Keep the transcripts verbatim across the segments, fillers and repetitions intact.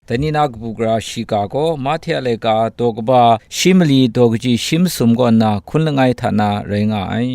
Dai ni na kabu gara shiga gaw Mahte a laika daw kaba shi mali daw kaji shi masum kaw nna hkun langai hta na rai nga ai.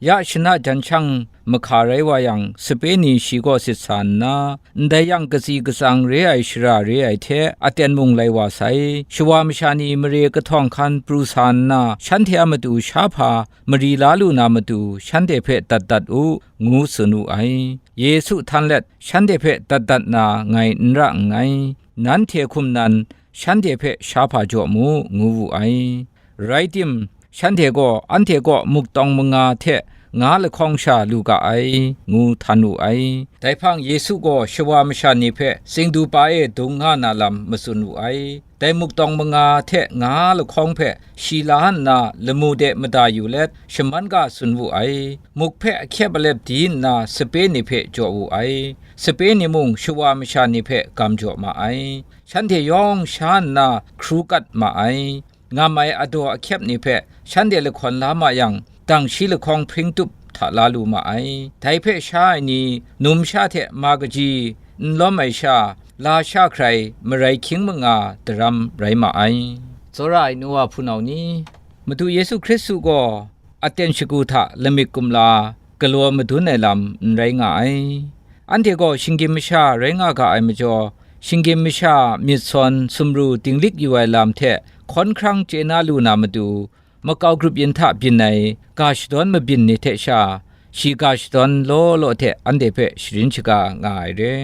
Ya shana jan shang mahka rai wa yang, sape ni shi kaw sit sa nna, ndai yang katsi katsang re ai shara re ai hte aten mung lai wa sai. Shawa masha ni mare kahtawng hkan pru sa nna, shanhte a matu sha hpa mari la lu na matu shanhte hpe dat dat u, ngu tsun wu ai. Yesu htan let, shanhte hpe dat dat na ngai n ra nngai, nanhte hkum nan shanhte hpe sha hpa jaw mu, ngu wu ai. Rai tim, shanhte gaw anhte kaw muktawng manga hte nga lahkawng sha lu ga ai, ngu htan wu ai. Dai hpang Yesu gaw shawa masha ni hpe tsingdu pa e dung nga na lam matsun wu ai. Dai muktawng manga hte nga lahkawng hpe shi la nna lamu de mada yu let, shaman ga tsun wu ai. Muk hpe ahkyep alep di nna sape ni hpe jaw wu ai. Sape ni mung shawa masha ni hpe gam jaw ma ai. Shanhte yawng sha nna hkru kat ma ai. Ngam ai adaw ahkyep ni hpe shanhte lahkawn la ma yang, dang shi lahkawng hpring tup hta la lu ma ai. Dai hpe sha ai ni, numsha hte ma kaji n lawm ai sha, lasha hkrai marai hkying manga daram rai ma ai. Tsawra ai nu wa hpunau ni, Madu Yesu Hkristu gaw aten shagu hta lamik kumla galaw madun ai lam n rai nga ai. Anhte gaw shinggyim masha rai nga ga ai majaw, shinggyim masha myit sawn sumru dinglik yu ai lam hte hkawn hkrang chye na lu na matu, makau grup yin hta byin ai ga shadawn mabyin ni hte sha, shi ga shadawn law law hte anhte hpe sharin shaga nga ai re.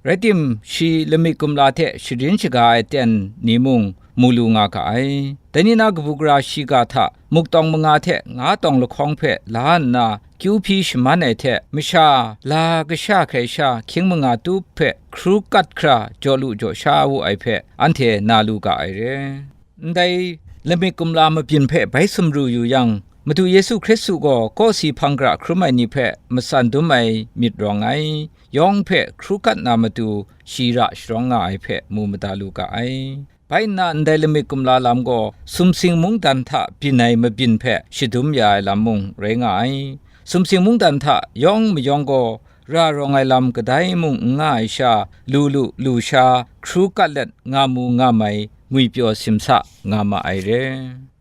Rai tim, shi lamik kumla hte sharin shaga ai ten ni mung mu lu nga ga ai. Dai ni na kabu gara shiga hta muktawng manga hte nga tawng lahkawng hpe la nna kyu hpyi shaman ai hte, masha la kasha hkrai sha hkying manga tup hpe hkru kat hkra jaw lu jaw sha wu ai hpe anhte na lu ga ai re. Ndai lamik kumla mabyin hpe bai sumru yu yang, Madu Yesu Hkristu gaw kawsi hpang gara hkrum ai ni hpe matsan dum ai myit rawng ai, yawng hpe hkru kat na matu shi ra sharawng nga ai hpe mu mada lu ga ai. Bai nna ndai lamik kumla lam gaw sumsing mungdan hta byin ai mabyin hpe shadum ya ai lam mung rai nga ai. Sumsing mungdan hta yawng mayawng gaw ra rawng ai lam kadai mung n nga ai sha, lu lu lu sha, hkru kat let nga mu nga mai, ngwipyaw simsa nga ma ai re.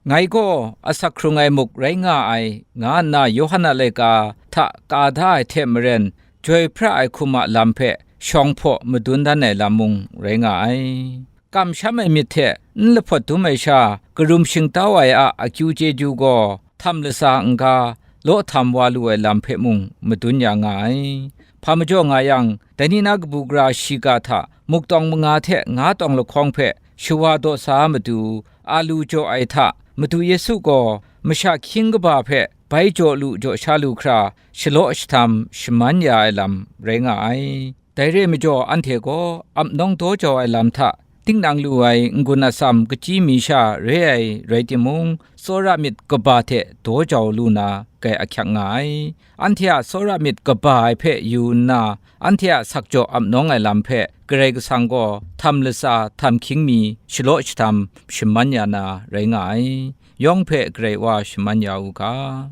Ngai gaw asak hkrung ai muk rai nga ai, nga nna Yawhan a laika hta ka da ai hte maren, joi hpra ai hkum a lam hpe shawng hpaw madun dan ai lam mung rai nga ai. Kamsham ai myit hte n lahpawt dum ai sha, karum shingtau ai a akyu chyeju gaw, htam latsa n-ga, law htam wa lu ai lam hpe mung madun ya nga ai. Hpa majaw nga yang, dai ni na kabu gara shiga hta muktawng manga hte nga tawng lahkawng hpe shawa daw sa matu, a lu jaw ai hta, Madu Yesu gaw masha hkying kaba hpe bai jaw lu jaw sha lu hkra, shalaw shatam shaman ya ai lam rai nga ai. Dai re ai majaw, anhte gaw ap nawng daw jau ai lam hta, tingnang lu ai n-gun atsam kachyi mi sha re ai rai timung, tsawra myit kaba hte daw jau lu na, kai ahkyak nga ai. Anhte a tsawra myit kaba ai hpe yu nna, anhte a sakjaw ap nawng ai lam hpe Karai Kasang gaw htam latsa htam hkying mi shalaw shatam shaman ya na rai nga ai. Yawng hpe Karai Wa shaman ya u ga.